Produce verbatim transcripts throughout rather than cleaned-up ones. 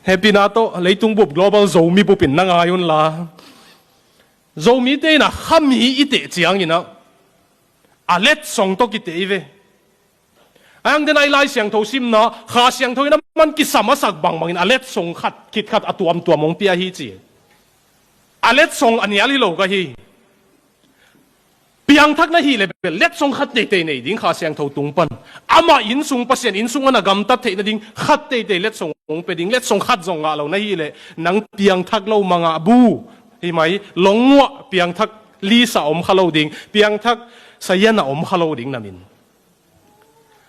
Hehpihna tawh leitung bup global Zomi bup in na ngai un la, Zomite in ah khami i teh ciangin ah a letsong tawh kiteh hi ve. A hang den a i Lai Siangtho simna Kha Siangtho in a man kisam a sak bangbangin a letsong khat khit khat a tuamtuam hong pia hi ci. A letsong a nial hi lo ka hi. Piangthak na hih leh bel letsong khat teitei nei ding Kha Siangtho tung pan. Amah innsung, Pasian innsung a na gamtat theih nading khat teitei letsong hong pia ding. Letsong khat zong ngah lo na hih leh nang piangthak lo mangah bu hi mai. Long nguah piangthak list ah om kha lo ding, piangthak sayan ah om kha lo ding na min.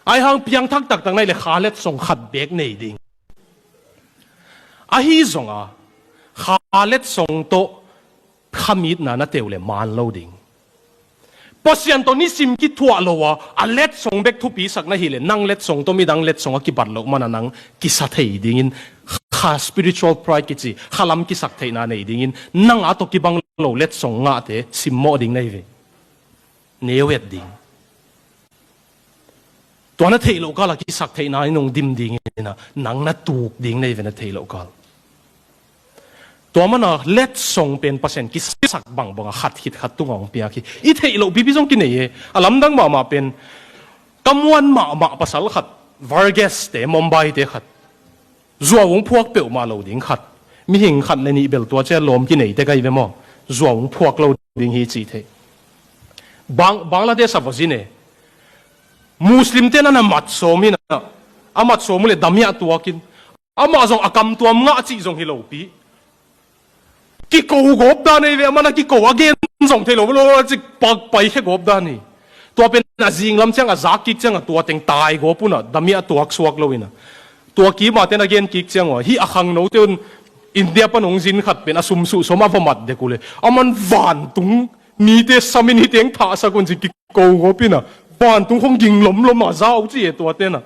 Ahi hang piangthak taktak na hih leh kha letsong khat beek nei ding. Ahi zong a kha letsong tawh khamitna na teh uh leh maan lo ding. Pasian tawh nisim kithuah lo a a letsong bek thupisak na hih leh nang letsong tawh midang letsong a kibat loh man a nang kisa thei dingin kha spiritual pride kici kha lam kisak theihna nei dingin nang a tawh kibang lo letsong ngahte simmawh ding na hi ve. Neu et ding. Tua na theih loh kal a kisak theihna in hong dim dingin ah nang na tuk ding na hi ve na theih loh kal. Tua man a letsong pen Pasian kisak bangbang a khat khit khat tungah hong piak hi. I theih loh pipi zong kinei e. A lamdang mahmah pen ka muan mahmah pasal khat, Varghese te, Mumbai te khat, zuau hong phuak peuhmah lo ding khat, mihing khat le nih bel tua ciang lawm kinei tek ahi ve maw? Zuau hong phuak lo ding hi ci thei. Bang, Bangladesh a va zin e. Muslim te na na mat sawm hi na, a mat sawm uh leh damiah tuakin, amah zong a kamtuam ngah cih zong hi lopi. Kiko gawp dan ei ve, a man a kiko a gen zong thei lo, lo, lo, cik pak pai khe gawp dan hi. Tua pen a zing lam ciang a zak kik ciang a tua teng tai gawp un a, damiah tuak suak lo in a. Tua kima ten a gen kik ciang uh a, hih a khangno te un India pan hong zin khat pen a sumsuh sawm a va mat dek uh le, a man vantung mite samin hih teng thahsak un cik kiko gawp in a, vantung khong ging lomlom a zau ci e tua ten a.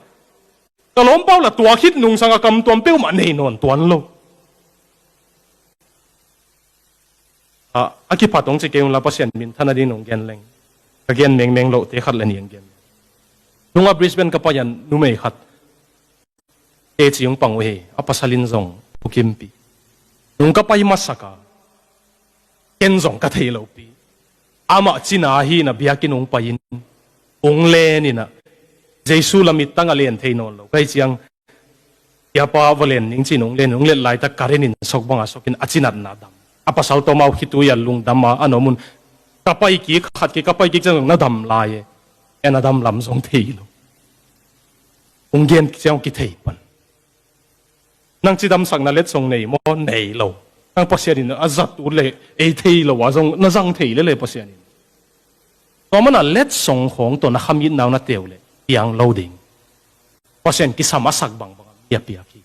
Ka lawmpa uh la tua khit nungsang a kamtuam peuhmah nei nawn tuan lo. A, a kipat hong ci kei un la, Pasian minthan a ding nong gen leng. Ka gen mengmeng loh te khat le nih hong gen. Nunga Brisbane ka pai a numei khat teci hong pang uh hi, a pasal in zong thukimpih. Nung ka pai masak a, ken zong ka thei lopi. Amah cina hi na biakinn hong pai in, hong len in a, Jesu la mittang a len thei nawn lo. Ka hih ciang, Siapa va len ning ci-in hong len, hong let laitak current in sok banga sok in a cinatna dam. A pasal tawh amau khitui a lungdam a, a nuam un. Ka pai kik, khat kik, ka pai kik ciang na dam lai e. En a dam lam zong thei lo. Hong gen ciang kithei pan. Nang cidamsakna letsong nei maw? Nei lo. Nang Pasian in a zat ut le ei thei lo a zong na zang thei lel e Pasian in. Tua mana letsong khawng tawh na khamitna uh na teu leh piang lo ding. Pasian kisam a sak bangbang a mi a piak hi.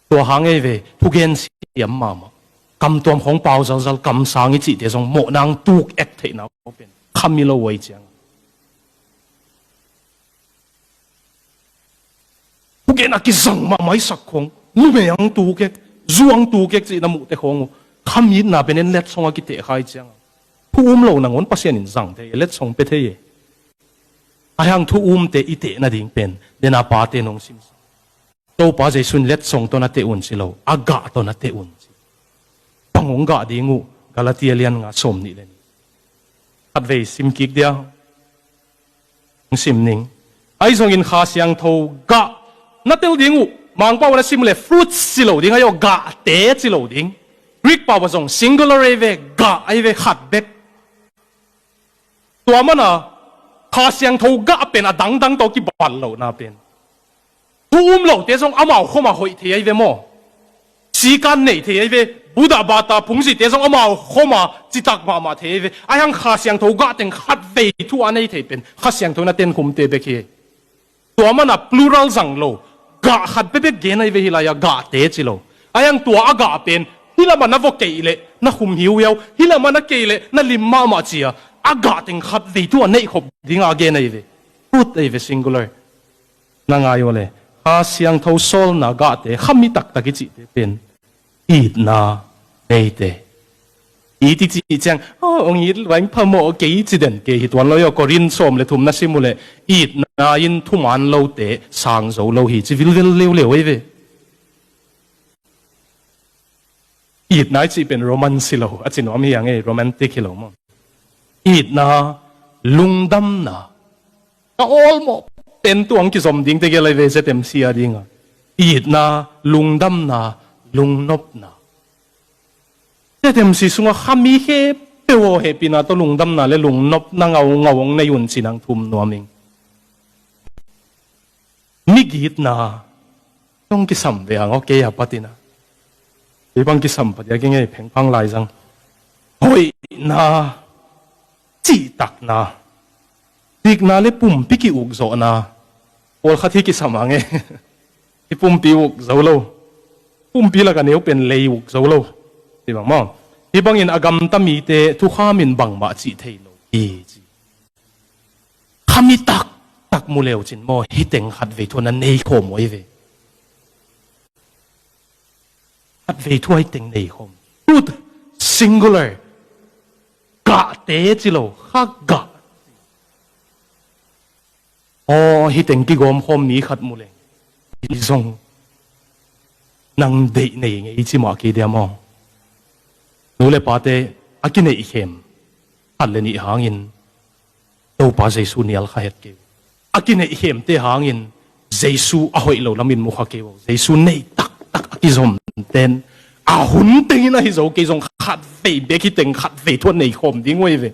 Tua hang ei ve, thugen siam mahmah. Kamtuam khawng pau zalzal, kamsang i cihte zong mawh nang tuk ek theihna uh pen khami lo uh ei ciang. Thugen a kizang mahmah i sak khawng, numei ang tuk ek, zu ang tuk ek cih na muhte khawng uh, khamitna pen en letsong a kiteh khai ciang a, thu um lo nangawn Pasian in zang thei, letsong pe thei e. Ahi hang thu umte i teh nading pen, den a pate nong simsa. Topa Jesu in letsong tawh na teh un ci lo, a gah tawh na teh un ci. Bang hong gah ding uh, Galatia lian nga sawm nih le nih. Khatvei sim kik dia. Hong sim ning. Ahi zongin Kha Siangtho gah na tel ding uh. Mangpau na sim uh le fruits ci lo ding, ahi aw gahte ci lo ding. Greek pau ah zong singular ahi ve, gah ahi ve, khat bek. Tua mana Kha Siangtho gah pen a dangdang tawh kibat lohna pen. Thu um lote zong amau khoma hoih thei ahi ve maw? Sikan neih thei ahi ve. Buddha bata phungzite zong amau khoma citak mahmah thei ahi ve. Ahi hang Kha Siangtho gah teng khatvei thu a nei thei pen Kha Siangtho na tenkhumte bek hi. Tua mana plural zang lo. Gah khat bekbek gen ahi ve hi lai-a gahte ci lo. Ahi hang tua a gah pen hih lamah na vua keih leh na khum hiuhiau. Hih lamah na keih leh na lim mahmah ci-a a gah teng khatvei thu a neih khop dinga gen ahi ve. Fruit ahi ve singular. Na ngai uh le, Kha Siangtho sawlna gahte, khami taktak i cihte pen itna neite. It i cih ciang, oh, hong it vaing phamawh kei ci den kei hi tuan lo hi aw. Korin sawm le thum na sim uh le, itna in thuman lote sang zo lo hi ci vilvel leuleu ei ve. Itna i cih pen romance hi lo, a ci nuam hi a ngei, romantic hi lo maw. Itna, lungdamna. Ka awlmawh pen tuang kizom ding te gel lai ve Z M C a dinga. Itna, lungdamna, lungnopna. Z M C sunga khami khempeuh aw hehpihna tawh lungdamna le lungnopna ngaungau hong nei un ci nang thum nuam ing. Migitna tawh kisam ve hang aw kei a patina. Kei bang kisam pah dia kei ngei phengphang lai zang. Hoihna, cihtakna, sikna le pumpi ki-ukzawhna. Pawlkhat hi kisam a ngei. Hi pumpi uk zo lo. Pumpi laka neu pen lei uk zo lo. Hi bang maw. Hi bangin a gamta mite thukhamin bangmah cih thei lo hi ci. Khami taktak mu leucin maw, hi teng khatvei thu a na nei khawm uh ahi ve. Khatvei thu a hi teng nei khawm. Truth, singular. Gahte ci lo, kha gah. Aw, hi teng kigawm khawm mi khat mu leng. Hi zong nang deih nei ngei ci mah kei dia maw. Nu le pate a kineihkhem khat le nih hangin Topa Jesu nial kha het kei uh. A kineihkhemte hangin Jesu a hoih lo lamin mu kha kei uh. Jesu nei taktak a kizomten a hun tengin ahi zo kei zong khatvei bek hi teng khatvei thu a nei khawm ding uh ahi ve.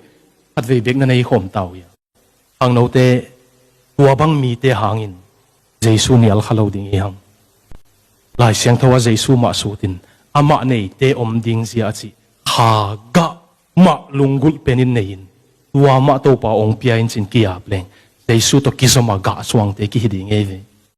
Khatvei bek na nei khawm ta uh hia. Khangnote, tua bang mite hangin Jesu nial kha lo ding hi hang. Lai Siangtho a Jesu mah sutin amah neite om ding zia a cih kha gah mah lunggulh penin nei-in tua mah Topa hong pia in cin ki-ap leng Jesu tawh kizom a gah suangte kihi ding ei ve.